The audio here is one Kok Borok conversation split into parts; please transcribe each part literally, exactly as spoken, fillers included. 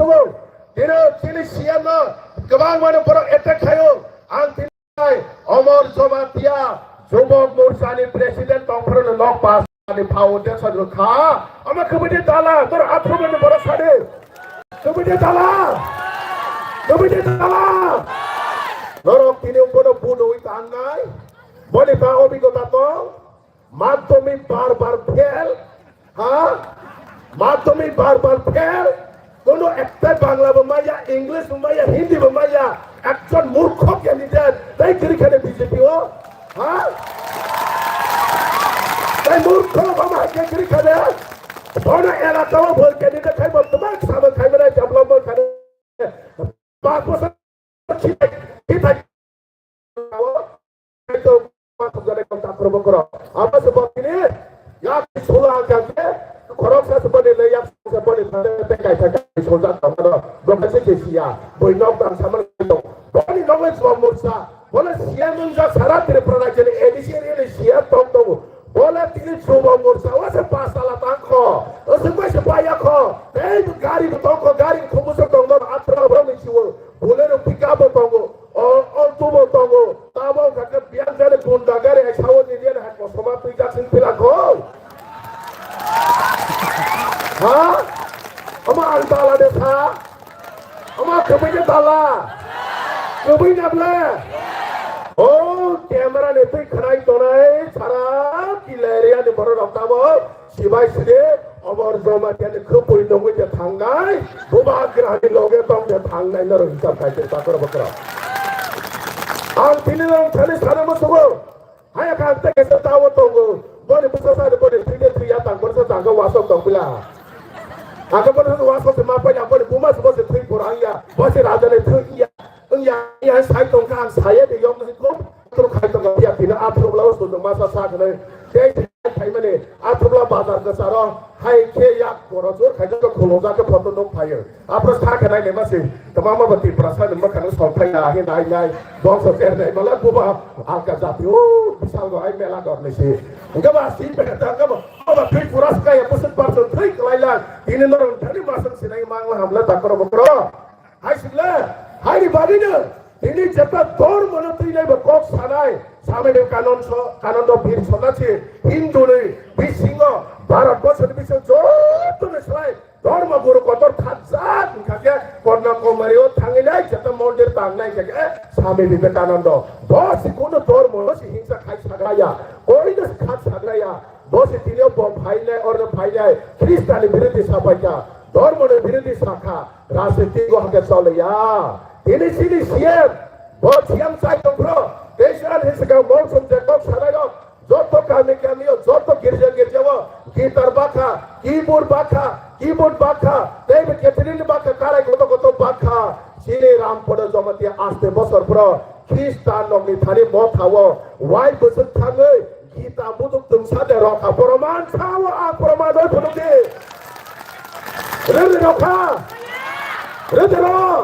tongo. Tini chini C M no kwbangmano borok attack khaio. Ang tini Omor Jamatia Jubok Morcha ni president tongphuru no nok pass ni phao de sajro kha. Ama kwbidi dala, nor athro ni borok sade. Kwbidi dala. Kwbidi dala. Norok tini bono buno wi tangnai. Boni ta obigota tong. Madhyamik bar bar fail, ha? Madhyamik bar bar fail. Kono ekta Bangla bo maya, English bo maya, Hindi bo maya. Ekjon murkho candidate, tai kiri khade B J P o, ha? Tai murkho bo ma ke kiri khade. Bono elaka o bol candidate khai bo tuma sama khai mana development khai. Pak bosor Bole tini Jubok Morcha o se pasala tangkho, o se bai se paya kho, tei gari bo tongkho, gari khumbuso tongno atra borok ni siwo, Bolero pickup bo tongo, o, Alto bo tongo, tabo kake biang jare gunda gari hai sawo ni lian hai kosoma tui jak sing pila kho. Ha? Ama ang dala de sa? Ama kwbui de dala? Kwbui na ble? O, camera ni tui khnai tonai sara kile area ni borok rok tabo. Sibai sidi, Omor Jamatia ni khupui nungwi je thangnai, bubagrani loge tong je thangnai norok hisab khai se takra bakra. Ang tini nang thani sana musugo, haya kang te kesa tawo tongo, boni busa sa boni thide thwi ya tang boni sa tang wasok tong pila. Ang boni sa wasok se ma pa ya boni buma se boni thwi por ang ya, boni raja le thwi ya. Wngya, ya sai tongkha ang saya de yok nai ko. Athro khai tongkha ya pina athro bla so masa sa khnai. Tei khai mane athro bla bazar ka saro hai khe yak boro jor khai ko kholo ja ka photo nok phayo. Apro sa khnai ne masi. Tama ma bati prasa ne ma khana so khai ya he nai nai. Bong so ter nai mala buba alka jati o bisal go ai mela dor ne si. Engka ba si pe ta ka ba. Ba thai pura ska ya pusat parson thai kalai la. Tini norong thani masang sinai mangla hamla takoro bokro. Hai sikla, hai ni bagwino, tini jeta dormono twi nai bo kok sanai, Swami Vivekananda so, Kananda Bir Sannyasi, Hindu ni bisingo, Bharat borso ni bisingo joto ni slai, dormo guru kotor thajak wngkha khe, Kanyakumari o thangwi nai jeta mondir tang nai khe, eh, Swami Vivekananda. Bo si kuno dormono si hingsa khai sagraya, koino si khat sagraya, bo si tini o bo phainai, orno phainai, Khrista ni birodhi sapaikha, dormo ni birodhi sakha. Rajniti go hake chole ya. Tini sini C M, bo C M chai tong phro. Tei sini saka mol song je kok sanai rok. Joto kami kami o, joto girja girja o. Guitar bakha, keyboard bakha, keyboard bakha. Tei be Catherine bakha, karai koto koto bakha. Sini Ram Podo Jamatia aste bosor phro. Khristan nokni thani motha o. Wai bwswk thangwi Gita buduk tungsa de rokha, proman sao ang proman oi phunuk di. Rwrwi rokha. Rwrwi ro.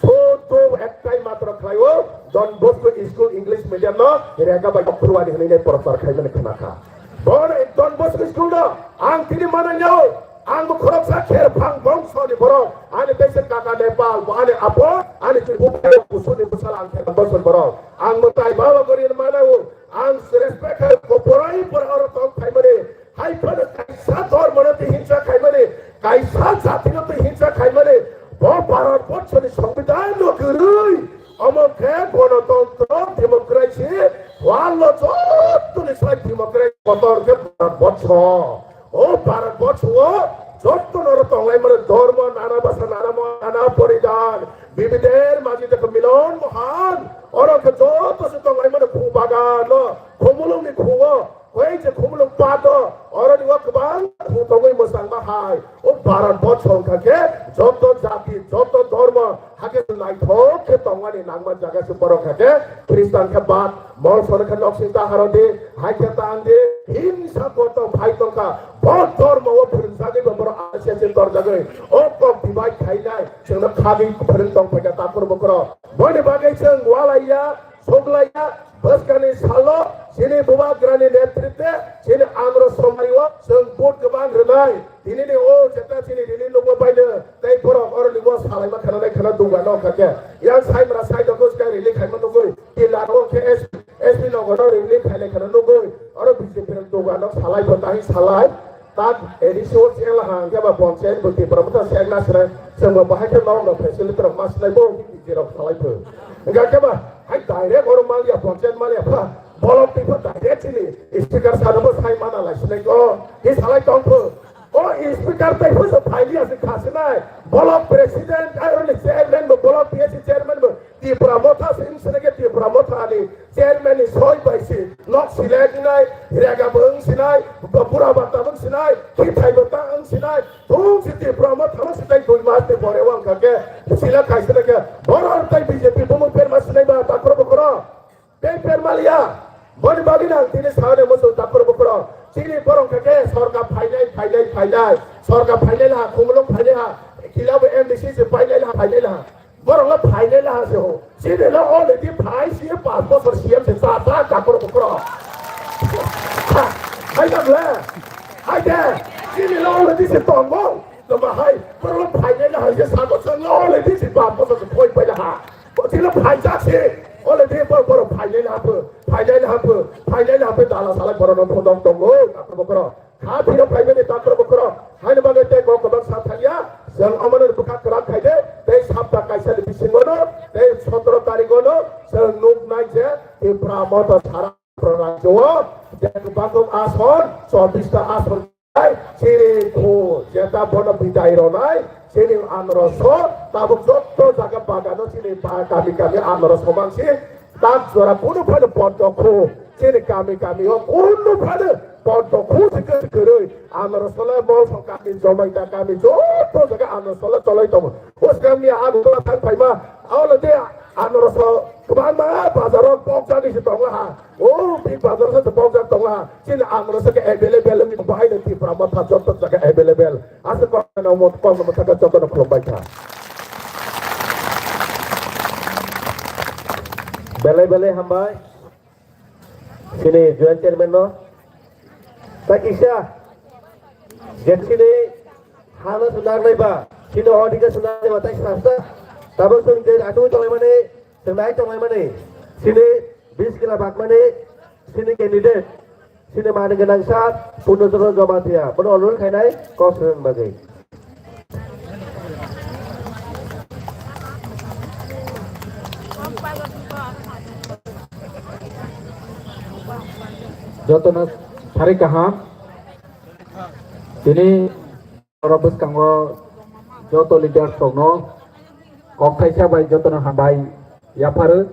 Photo ektai matro khlai o, Don Bosco School English Medium no, rega bai khurwani hwnwi nai prochar khaimani khna kha. Bono Don Bosco School no, ang tini manai no, ang bo khoroksa kher phang bongso ni borok, ani bese kaka Nepal, bo ani apo, ani chini buphang kusuni bwsala ang kher bongso ni borok. Ang mwtai baba gori manai o, Ang respect khai ko porai por oro tong khaimani. Hai phano kaisa dhormono twi hingsa khaimani. Kaisa jatino twi hingsa khaimani. Bo Bharat borso ni songbidan no kwrwi. Omo khe gonotontro, democracy, walo jottoni sai democracy kotor khe Bharat borso. O Bharat borso o jotto noro tonglaimani dhormo nana basa nana mo nana poridan bibidher maji dekho milan mohan oro khe jotto se tonglaimani khu bagano khumulungni khuo koi je khumulung pato oroni o kwbang khu tongwi mwchang bahai o Bharat borso wngkha khe jotto jati jotto dhormo Hakhe naithok khe tongmani nangma jaga se borok hakhe Khristan khe bad, molsor khe noksing ta harodi, hai khe ta ang di, himsa koto phai tongkha, bo dhormo o phwrwng jagwi bo borok asia se torjagwi, o kok divide khainai, chwngno khagwi phwrwng tong phaikha takhur bukhurok. Boni bagwi chwng walaiya, Thuklaiya bwskangni salo chini bubagrani netritwe chini andro somai o chwng vote kwbang rwnai. Tinini o jeta chini rili nukma baino tei borok oroni o salaima khana nai khana duga no kha khe. Yang saimra sai dogo chwng rili khaima nugwi. Tila o khe S P, S P nogo no rili khailai khana nugwi. Oro B J P rok duga no salai bo tahi salai. Tak A D C o cheng la hang khe ba ponchayat bo Tipra Motha cheng na sre. Chwng bo bahai khe nok no facility rok ma sinai bo B J P rok salai pho. Hingga khe ba hai direct oro maliya ponchayat maliya pha. Bolok twi pha direct chini speaker sano bo sai mana lai sinai ko. Hi salai tong pho. O speaker tei pho so phailiya se khasinai. Bolok president ai oro ni chairman bo bolok P S C chairman bo Tipra Motha se wng sinai khe Tipra Motha ni chairman ni soi bai se nok select wngnai, rega bo wng sinai, bura bata bo wng sinai, khithai bo ta wng sinai, thung se Tipra Motha no se tei dui mas ni pore wng kha khe select khai sinai khe borok tei B J P bumung perma sinai ba takhro bukhro. Tei permaliya, boni bagwi nang tini sawi muchung takhro bukhro. Chini borok khe khe sorkar phainai, phainai, phainai. Sorkar phainai laha, khumulwng phainai ha. Kila bo M D C se phainai laha, phainai laha. Borok le phainai laha se ho. Chini le already phai si panch bochor C M se cha cha takhro bukhro. Ha, hai dam le. Hai de. Chini le already se tongo. Tama hai, borok le phainai laha se sago chang le already se panch bochor se phoi pai laha. Bo chini phaijak se, ole de bo borok phainai laha pho, phainai laha pho, phainai laha pho dala salai borok no phondok tongo, takhro bukhro. Kha phiro phaimani takhro bukhro. Haino bagwi tei kok kwbang sa thangya, chwng omono bwkha kwrak khai de, tei sapta kaisa ni bisingo no, tei sotoro tarikh o no, chwng nuk nai je, Tipra Motha sara rajyo o, je kwbang ason, chobbish ta ason. Chini khu jeta bono bidai ronai, chini anroso, tabuk jotto jaga bagano chini ba-, kami kami anroso mangsi, tak jora kunu phano pondo khu, chini kami kami o kunu phano pondo khu se kwrwi kwrwi, anroso le mosong kami, Jomaita kami, jotto jaga anroso le choloi tongo. Uskamni anroso thang phaima, aolo de anroso kwbangma bazaro pokjagwi se tongla ha. O big bazar se bokjak tongo ha. Chini angroso khe available wngwi tong bahaino Tipra Motha jotto jaga available. Aswk kokno mo-, kokno mwthangkhe jotono khulumbai kha. Belai belai hambai. Chini joint chairman no. Ta kisa. Je chini hano se nagnai ba. Chini odhikar se nagnai ba tai sasa. Tabuk chwng je atwi tonglaimani. Chwng nai tonglaimani, chini bish kila bakmani, chini candidate, chini mani gwnang sa, Purno Chandra Jamatia, bono onurod khainai kok swrwng bagwi. Jotono sari kaham, tini Oro bwskango joto leaders rokno kok thaisa bai jotono hambai yapharo.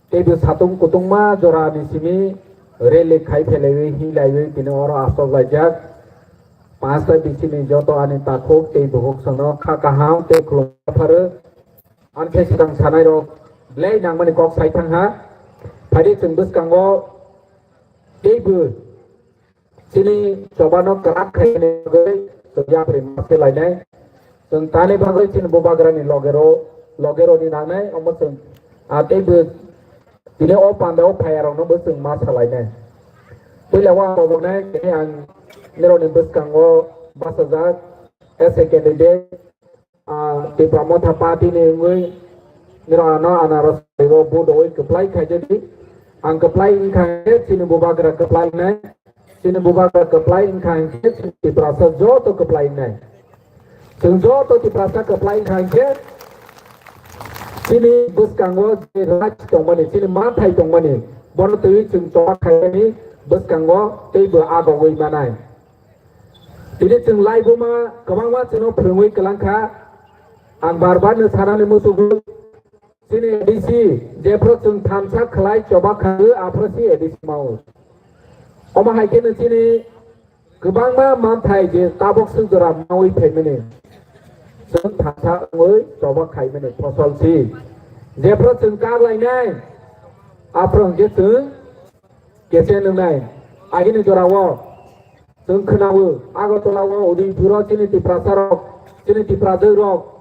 Teibo satung kutungma jorani simi rally khai phelaiwi hinlaiwi tini oro aswk laijak. Pansta bisini joto ani takhuk tei bukhuk songno kha kaham tei khulum yapharo. Ani khe swkang sanairok belai nangmani kok sai thangha. Phaidi chwng bwskango teibo Chini chobano kwrak khainani bagwi chwng yapri ma se lainai. Chwng tani bagwi chini bubagrani logero, logeroni nangnai, omo chwng, ah, teibo tini o pandao phaiyarokno bo chwng ma salainai. Puila o ang koboknai, tini ang nirokni bwskango bachajak, as a candidate, Ah, Tipra Motha Party ni wngwi nirok ano anaros o vote rwi kwplai khaijadi. Ang kwplai wngkha hinkhe chini bubagra kwplai wngnai, chini bubagra kwplai wngkha hinkhe chini Tiprasa joto kwplai wngnai. Chwng joto Tiprasa kwplai wngkha hinkhe chini bwskango je right tongmani, chini mathai tongmani, bono twiwi chwng choba khaimani bwskango teibo agogwi manai. Tini chwng laibuma kwbangma chwngno phwrwngwi kwlangkha. Ang bar bar no sanani muchungo, chini A D C jephru chwng thansa khwlai choba khaio, aphuru si A D C mao. Omo hai kheno chini kwbangma manthai je tabuk swk jora maui phaimani. Chwng thansa wngwi choba khaimani phosol si. Jephru chwng kar lainai, aphuru hwnkhe chwng kesen wngnai. Agini jorao Chwng khwnao, Agartala o Udaipur o chini Tiprasa rok, chini Tiprajwk rok,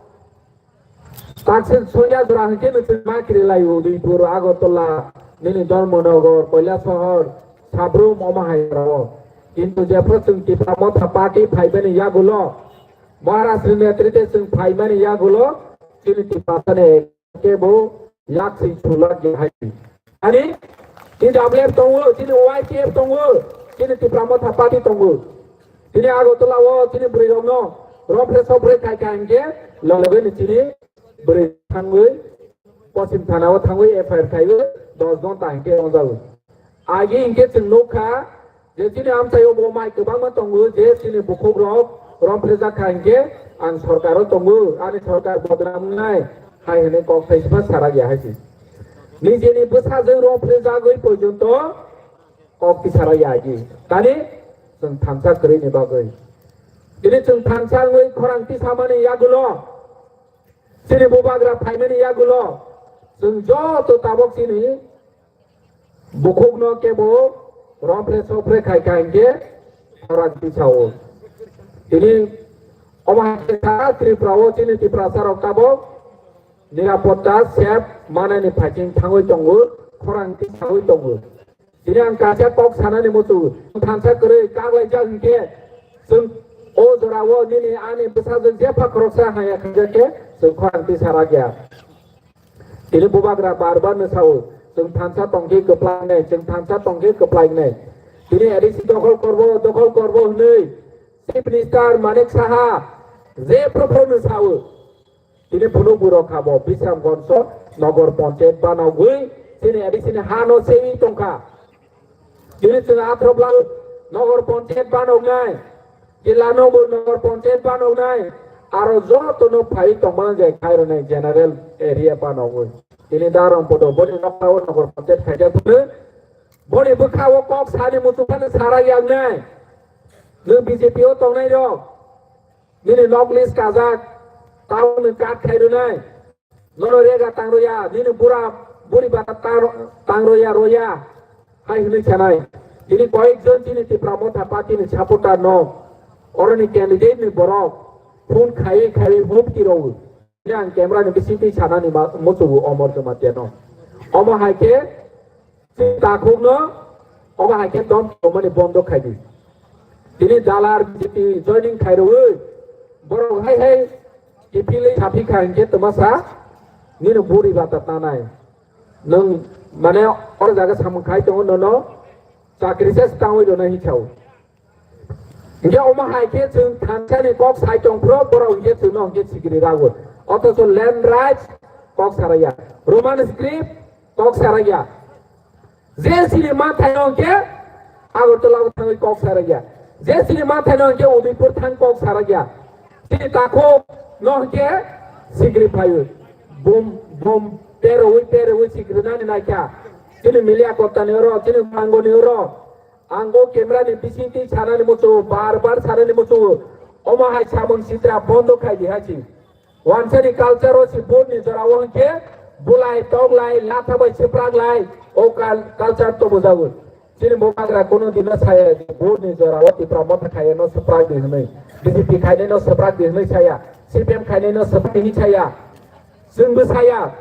Taksin soya jora hwnkhe nwchwng ma kiri lai Udaipur, Agartala, nini Dharmanagar, Kailasahar, Sabrum omo hai jora o. Kintu jephru chwng Tipra Motha Party phaimani yagulo, Maharashtra ni netrite chwng phaimani yagulo, chini Tiprasa ni kebo yak sing sulak ya hai. Ani, T W F tongo, chini Y T F tongo, chini Tipra Motha Party tongo. Chini Agartala o chini bwrwi rokno rompre sopre khai khai hwnkhe logeni chini bwrwi thangwi Poschim Thana o thangwi F I R khaiwi dos jon ta hwnkhe wnjago. Agi hwnkhe chwng nukha je chini amchaio bo mai kwbangma tongo je chini bukhukrok romphrejak kha hwnkhe ang sorkaro tongo, ani sorkar bodnam wngnai hai hwnwi kok thaisima sarak ya hai se. Nijeni bwsajwk romphrejagwi porjonto kok tisara ya agi. Tani chwng thansa kwrwini bagwi. Tini chwng thansa wngwi khorang tisamani yagulo chini bubagra phaimani yagulo chwng joto tabok chini bukhukno kebo rompre sopre khai khai hwnkhe khorang tisao. Tini omo hai khe sa Tripura o chini Tiprasa rok tabok nirapotta sep manani phaising thangwi tongo, khorang tisawi tongo. Tini ang kaisa kok sanani muchungo, thansa kwrwi kaglaijak hwnkhe, chwng o jorao nini ani bwsajwk jepha khoroksa haya khaijak khe, chwng khorang tisarak ya. Tini bubagra bar bar no sao, chwng thansa tongkhe kwplainai, chwng thansa tongkhe kwplainai. Tini A D C dokhol korbo, dokhol korbo hwnwi Chief Minister Manik Saha jephru phru no sao. Tini phunuk burok kha bo Bisramganj o nogor ponchayat banogwi chini A D C ni ha no sewi tongkha. Tini chwng athro bla nogor ponchayat banognai, jila no bo nogor ponchayat banognai, aro joto no phai tongmani je khai rwnai general area banogwi. Tini darong podo boni nokha o nogor ponchayat khaijak phuru boni bwkha o kok sani muchung phano sara yaknai. Nwng B J P o tongnai rok. Nini nok list kajak, tamo nwng kat khai rwnai. Nono rega tang rwya, nini bura buri bata tang, tang rwya rwya. Hai hwnwi sanai. Tini koyek jon chini Tipra Motha Party ni supporter no, oroni candidate ni borok phone khaiwi khaiwi humki rwo. Tini ang camera ni bisingtwi sanani ma-, muchungo Omor Jamatia no. Omo hai khe Chini takhukno obo hai khe dom tongmani bondo khai di. Tini dalar B J P joining khai rwui borok hai hai kiphilwi saphi kha hinkhe twmasa nini buri bata tanai. Nwng mane oro jaga samung khai tongo nono chakri se tangwi rwna hinwi sao. Hinkhe omo hai khe chwng thansani kok sai tong phro borok hinkhe chwngno hinkhe sikiri rago. Othocho land rights kok saraya. Roman script kok saraya. Je chini manthaino hinkhe Agartala o thangwi kok saraya. Je chini manthaino hinkhe Udaipur thang kok saraya. Chini takhuk no hinkhe sikiri phaio. Bum bum peroi peroi sikiri nani naikha. Chini media koktani oro, chini mangoni oro. Ang o camera ni bisingtwi sanani muchungo, bar bar sanani muchungo. Omo hai samung sitra bondo khai di hai si. Wansani culture o si vote ni jora o hinkhe bulai, toklai, latha bai swprak lai, o kal-, culture to bujago. Chini bubagra kono dino saya vote ni jora o Tipra Motha khaiya no swprak di hinwi. B J P khainai no swprak di hinwi saya. C P M khainai no swprak di hinwi saya. Chwngbo saya.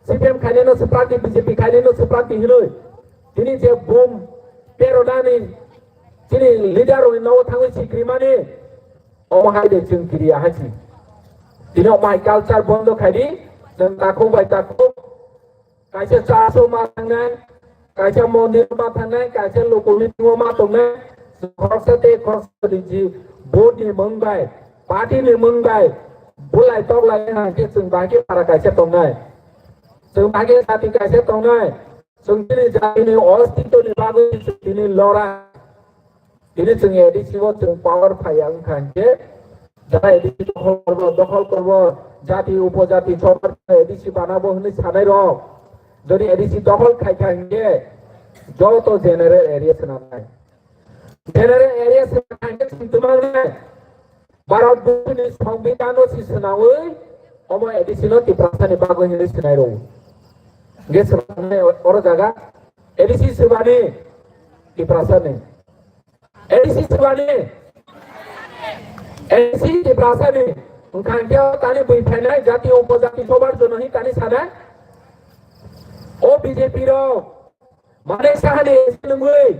C P M khainai no swprak di, B J P khainai no swprak di hinwi. Tini je bum perodani chini leader rokni nogo thangwi sikrimani omo hai de chwng kiriya hai si. Tini omo hai culture bondo khai di, chwng takhuk bai takhuk kaisa church o ma thangnai, kaisa mondir o ma thangnai, kaisa local meeting o ma tongnai, khoroksa tei khoroksa di ji vote ni mung bai, party ni mung bai bulai toklai hwnkhe chwng bahai khe para kaisa tongnai. Chwng bahai khe jati kaisa tongnai. Chwng chini jatini ostitoni bagwi chwng tini lora. Tini chwng A D C o chwng power phaiya wngkha hinkhe, jara A D C dokhol korbo, dokhol korbo, jati upojati chokar A D C banabo hwnwi sanai rok. Jodi A D C dokhol khaikha hinkhe, joto general area swnamnai. General area swnamkha hinkhe chwng twmannai. Bharat Bhumini Songbidan no si swnawi omo A D C no Tiprasa ni bagwi hinwi swnai rwo. Hwnkhe swbani oro jaga A D C swbani Tiprasa ni. A D C swbani. A D C Tiprasa ni. Wngkha hwnkhe o tani bui phainai jati upojati sobar jono hi tani sanai. O B J P rok manai sahani S P nungwi,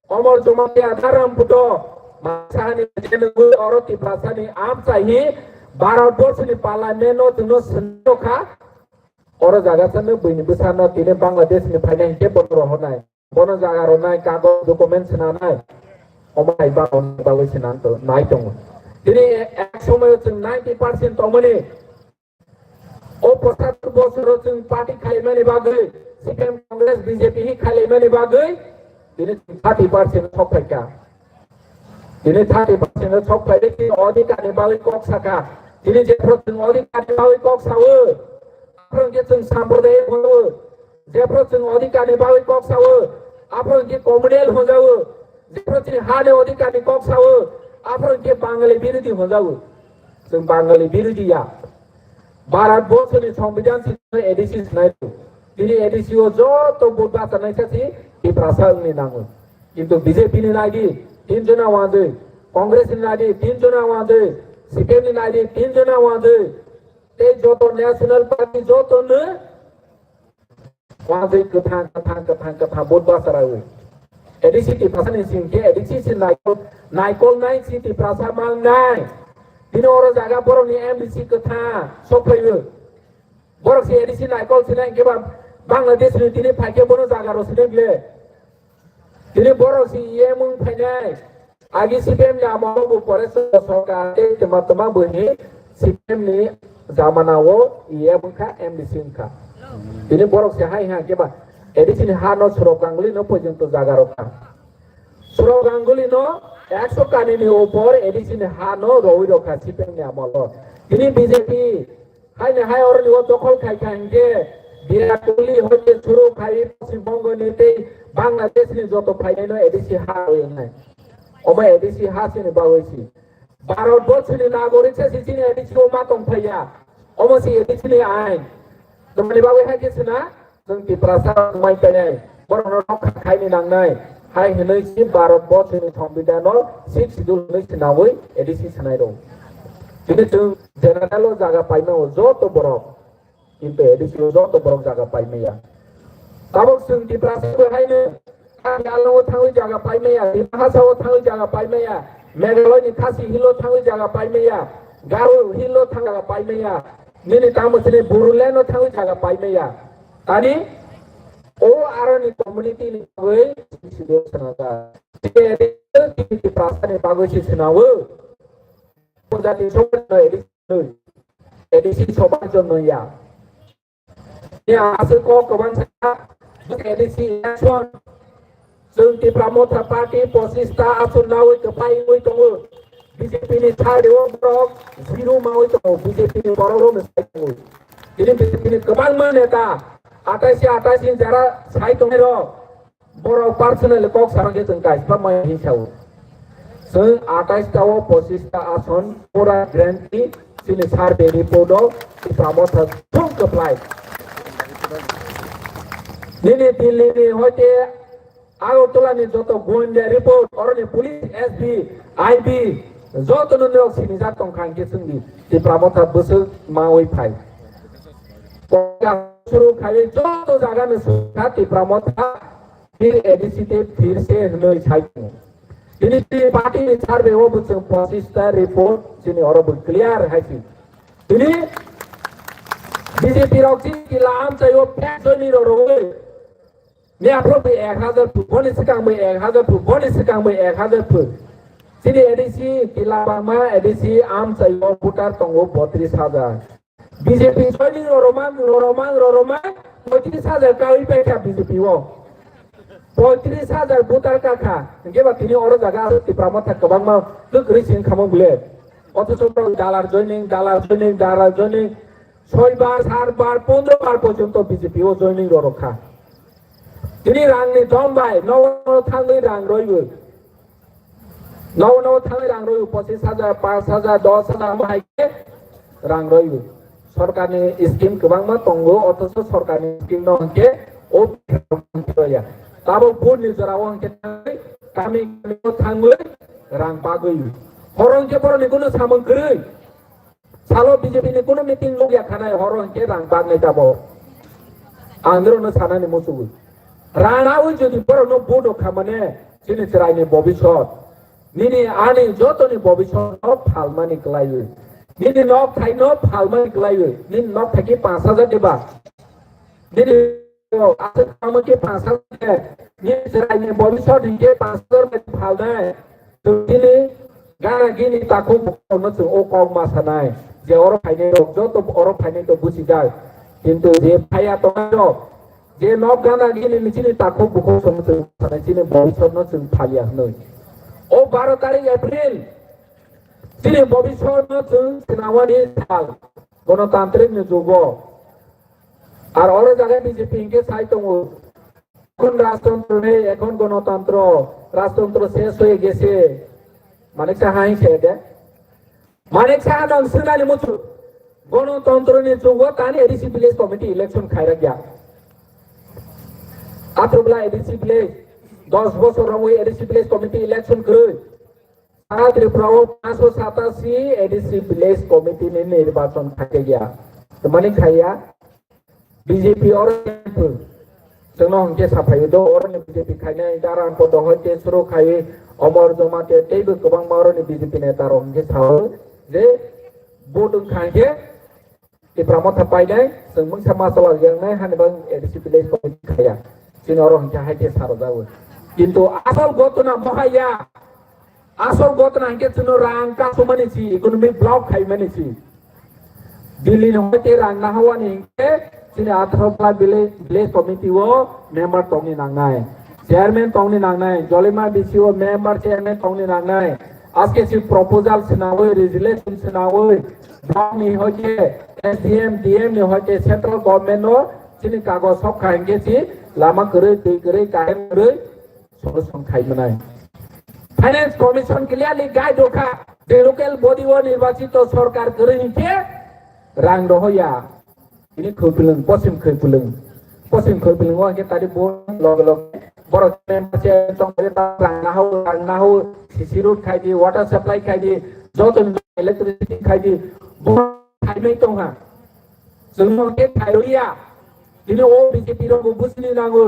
Komor Jomati Adharam Buto manai sahani S P nungwi oro Tiprasani amchai hi Bharat Borshoni Parliament no chwngno swnwi kha. Oro jaga sano buini bwsano tini Bangladesh ni phainai hinkhe bono rohornai. Bono jaga rwnai, kagoj document swnanai. Omo hai ba-, bagwi swnang to-, nai tongo. Tini ek somoyo chwng ninety percent tongmani. O pochattor bosoro chwng party khaimani bagwi, C P M Congress B J P hi khaimani bagwi, tini chwng thirty percent sok phaikha. Tini thirty percent o sok phaide tini odhikar ni bagwi kok saka. Tini jephru chwng odhikar ni bagwi kok sawo, aphuru hwnkhe chwng sampradayik hwnjawo. Jephru chwng odhikar ni bagwi kok sawo, aphuru hwnkhe communal hwnjawo. Jephru chini ha ni odhikar ni kok sawo, aphuru hwnkhe Bangali birodhi hwnjawo. Chwng Bangali birodhi ya. Bharat Borshoni Songbidan simi A D C swnai rw. Tini A D C o joto vote bachanai sa si Tiprasa wngni nango. Kintu B J P ni naidi tin jona wangwi, Congress ni naidi tin jona wangwi, C P M ni naidi tin jona wangwi, tei joto National Party joto no wangwi kwthang, kwthang, kwthang, kwthang vote bacharawi. A D C Tiprasa ni simi khe A D C si naikol, naikol nai si Tiprasa mang nai. Tini oro jaga borok ni M D C kwthang sok phaiwi. Borok si A D C naikol sinai hwnkhe ba Bangladesh ni tini phaikhe bono jaga rw sinai ble. Tini borok si E M wng phainai. Agi C P M ni amolo bo pore sorkar tei twma twma bo hi C P M ni jamana o E M wngkha, M D C wngkha. Tini borok si hai ha hwnkhe ba A D C ni ha no Sourav Ganguly no porjonto jaga rw kha. Sourav Ganguly no ekso kani ni upor A D C ni ha no rwi rw kha C P M ni amolo. Tini B J P Haini hai oroni o dokhol khai kha hwnkhe Virat Kohli hoite suru khai Paschim Bongo ni tei Bangladesh ni joto phainai no A D C ha oi wngnai. Omo A D C ha sini bagwi si. Bharat Borshoni nagorik se si chini A D C o ma tong phaiya. Omo si A D C ni ain. Tomoni bagwi hai khe sina. Chwng Tiprasa rok mai painai, borokno rokha khaini nangnai, hai hwnwi si Bharat Borshoni Songbidan no Sixth Schedule hwnwi swnawi A D C swnai rw. Tini chwng general o jaga paimao joto borok, kintu A D C o joto borok jaga paimaya. Tabuk chwng Tiprasa bo haino Karbi Anglong o thangwi jaga paimaya, Dima Hasao thangwi jaga paimaya, Meghalaya ni Khasi Hill o thangwi jaga paimaya, Garo Hill o thangwi jaga paimaya, nini tamo sini Bodoland o thangwi jaga paimaya. Tani o aroni community ni bagwi sini swnajak. Tini Tiprasa ni bagwi si swnawo. Jati sobar no A D C, A D C sobar jonno ya. Ya aswk kok kwbang sa, A D C election. Chwng Tipra Motha Party pochista ason nawi kwpai wngwi tongo. B J P ni side o borok zero mawi tongo, B J P ni borok rok sai tongo. Tini B J P ni kwbangma neta atais atais ni jara sai tongnai rok. Borok personally kok sarang khe chwng kaisa mai hinsa o. Chwng atais ta o pochista ason pura guarantee chini survey report o Tipra Motha thung kwplai. Nini Delhi ni hoite Agartala ni joto goinda report, oroni police, S B, I B, joto no norok sinijak tong kha hwnkhe chwngni Tipra Motha bwswk mawi phai. Suru khai joto jaga no sukha Tipra Motha phir A D C te phir se hwnwi sai tongo. Tini chini party ni survey o bo chwng pochista report chini oro bo clear hai si. Tini B J P rok chini kila amchai o fake joining rok rwwi. Ni aphro bo ek hazar phu, boni swkang bo ek hazar phu, boni swkang bo ek hazar phu. Chini A D C kila bangma A D C amchai o voter tongo botris hazar. B J P joining roromang, roromang, roromang, poitris hajar kawi paikha B J P o. Poitris hajar voter kakha. Hingke ba tini oro jaga aro Tipra Motha kwbangma kwkrwi sing khamang bole. Othocho borok dalar joining, dalar joining, dalar joining. Soi bar, sat bar, pondro bar porjonto B J P o joining rorokha. Tini rangni dom bai, nogo thangwi rang roibo. Nogo nogo thangwi rang rwio, pochis hajar, panch hajar, dos hajar omo hai khe rang rwio. Sorkarni scheme kwbangma tongo, othocho sorkarni scheme no hwnkhe o rwya. Tabuk buni jorao hwnkhe thangwi, kami kami o thangwi rang bagwi. Horo hwnkhe borokni kunu samung kwrwi. salo B J P ni kuno meeting logya khanai horo hinkhe rang bagnai tabo. Ang norokno sanani muchugwi. Ranawi jodi borokno vote rok kha mane chini chwraini bobisot. Nini ani jotoni bobisot no phalmani kwlaiwi. Nini nok thaino phalmani kwlaiwi. Nini nok thaiki panch hajar diba. Nini aswk tamo khe panch hajar. Nini chwraini bobisot hinkhe panch hajar bai phalnai. Chwng nini gana gini takhuk bukhukno chwng o kok ma sanai. Je oro phainai rok joto oro phainai to buchijak. Kintu je phaiya tongnai rok, je nok gana gini ni chini takhuk bukhuk song chwng sanai chini bobisotno chwng phalia hwnwi. O baro tarik April chini bobisotno chwng swnamani sal, gonotantrik ni jugo. Ar oro jaga B J P hinkhe sai tongo. এখন রাজতন্ত্র নেই, এখন গণতন্ত্র, রাজতন্ত্র শেষ হয়ে গেছে। মানিক সাহা হিংসে দে। মানিক সাহা নং সিনানি মুচু। গণতন্ত্র নি যুগ তানি A D C village committee election খাইরা গিয়া। আত্রবলা A D C village, দশ বছর রং ওই A D C village committee election করে। সারা ত্রিপুরা ও পাঁচশো সাতাশি A D C village committee নি নির্বাচন খাইতে গিয়া। তো মানিক খাইয়া, B J P oro chwngno hwnkhe saphai do, oroni B J P khainai Darang Poto hoite suru khai Omor Jomate teibo kwbangma oroni B J P neta rok hwnkhe sao je vote wngkha hwnkhe Tipra Motha painai, chwng mungsa ma chola yangnai hani bang A D C village committee khaya. Chini oro hwnkhe hai khe sarojago. Kintu asol gotona mohaya. Asol gotna hwnkhe chwngno rang kasumani si, economic block khaimani si. Delhi ni hoite rang nahawani hwnkhe chini atharo pla village, village committee o member tongni nangnai, chairman tongni nangnai, Jolima B C o member chairman tongni nangnai. Aske si proposal swnawi, resolution swnawi, block ni hoite S D M, D M ni hoite central government no chini kagoj sok kha hwnkhe si lama kwrwi, twi kwrwi, current kwrwi, solution khai manai. Finance Commission clearly guide rokha, the local body o nirbachito sorkar kwrwi hinkhe rang rohoya. Ini khwpwlwng, posim khwpwlwng. Posim khwpwlwng o hinkhe tari bo loge loge borok member se tongwi rang nahao, rang nahao, C C road khai di, water supply khai di, joto electricity khai di, bo khaimai tongha. Chwngno khe khairokya. Tini o B J P rokbo bujini nango.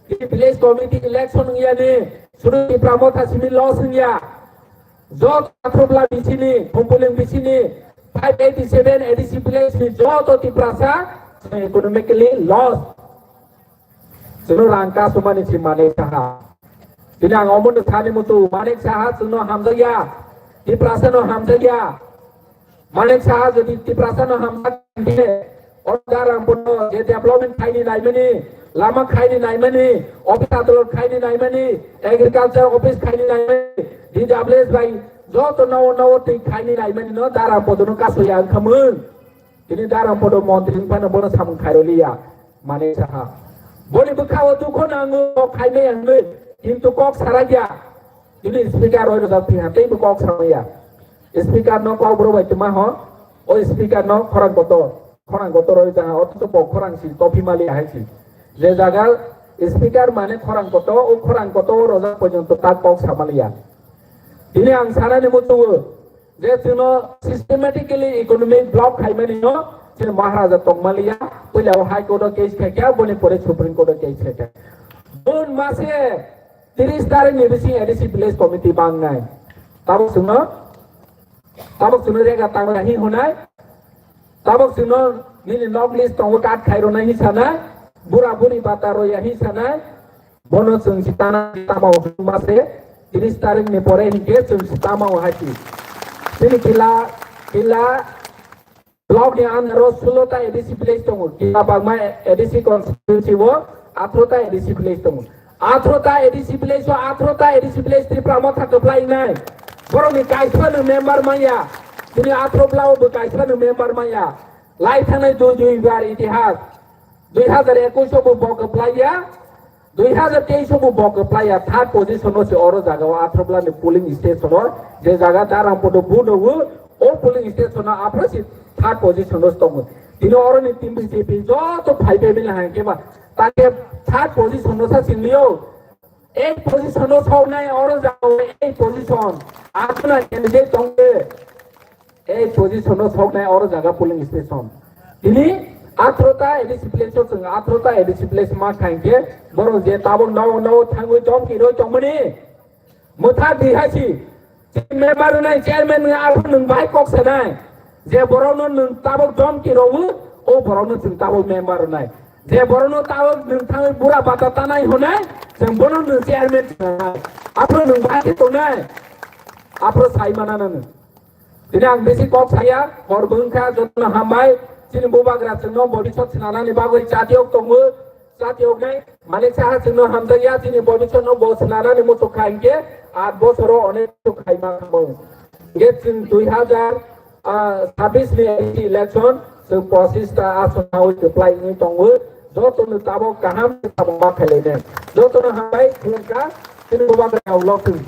Tini village committee election wngya ni. Sudu Tipra Motha simi loss wngya. Joto Athropla bisini, Phumphuling bisini, five eighty seven A D C village ni joto Tiprasa economically loss. Chwngno rang kasumani si Manik Saha. Tini ang omono thani mutu Manik Saha chwngno hamjakya. Tiprasano hamjakya. Manik Saha jodi Tiprasano hamjak khe, o Darang Poto je development khaini naimani, lama khaini naimani, office adolot khaini naimani, agriculture office khaini naimani, D W S bai joto nowo nowo twi khaini naimani no Darang Potono kasoya wngkhamung. Tini Darang Poto montri wngphano bono samung khairoliya, Manik Saha. Boni bwkhao dukho nango, khaimaya hwnwi, kintu kok sarakya. Tini speaker roi rwjak phiya, teibo kok samaya. Speaker no kok bro bai tuma ho, o speaker no khorang kotor, khorang kotor roi jaha, othocho bo khorang si topi mali ahai si. Je jaga speaker mane khorang kotor, o khorang kotor rojak porjonto ta kok samaliya. Tini ang sanani muchungo, je chwngno systematically economic block khaimani no, chini Maharaja tongmaliya, puila o High Court o case khaikha, boni pore Supreme Court o case khaikha. June mase tiris tarik ni bising A D C village committee bangnai. Tabuk chwngno Tabuk chwngno rega tangla hi hwnai? Tabuk chwngno nini nok list tongo kat khai rwnai hi sanai? Bura buri bata roya hi sanai? Bono chwng si tana tamo hwnma se tiris tarik ni pore hinkhe chwng si tamo hai si. Chini kila, kila block ni under o sulo ta A D C village tongo. Kila bagma A D C constituency o athro ta A D C village tongo. Athro ta A D C village o, athro ta A D C village Tipra Motha kwplai wngnai. Borokni kaisa no member manya. Tini athro bla o bo kaisa no member manya. Lai thangnai dui dui bar itihas. Dui hazar ekush o bo bo kwplai ya. Dui hazar teis o bo bo kwplai ya. Third position o se oro jaga o athro bla ni polling station o. Je jaga Darang Poto bo no o, o polling station o aphro se third position o tongo. Tini oro ni team B J P joto phai phai mili hai khe ba. Tangke third position no sa singli o. Eight position no sok nai oro jao eight position. Asuna candidate tongke. Ei position no soknai oro jaga polling station. Tini athro ta A D C place o chwng athro ta A D C place ma khain khe borok je tabuk nao nao thangwi dom kiro tongmani. Mwthak di hai si. Member nai chairman nai aphuru nwng bai kok sanai. Je borok no nwng tabuk dom kiro o borok no chwng tabuk member nai. Je borok no tabuk nwng thangwi bura bata tanai honai chwng bono nwng chairman sanai. Aphuru nwng bai khe tongnai. Aphuru sai mana na nwng. Tini ang bisi kok saya, hor bwngkha jotono hambai, chini bubagra chwngno bobisot swnanani bagwi chatiyok tongo, chatiyoknai, manik saha chwngno hamjakya, chini bobisotno bo swnanani muchuk kha hinkhe, at bosoro onek muchuk khaima khamung. Hinkhe chwng dui hazar, ah, sabis ni election, chwng pochis ta ason hawi kwplai wngwi tongo, jotono tabok kaham khe tabok ma khailainai. Jotono hambai khulumkha, chini bubagra ulo chwng.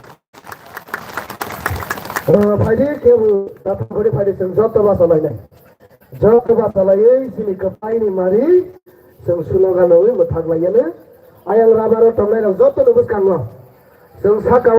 Phaidi kebo tathang kori phaidi chwng joto bachalainai. Joto bachalaiwi chini kwplaini mari chwng slogan rwwi mwthak laiyano. Ayang rabaro tongnairok jotono bwskango chwng saka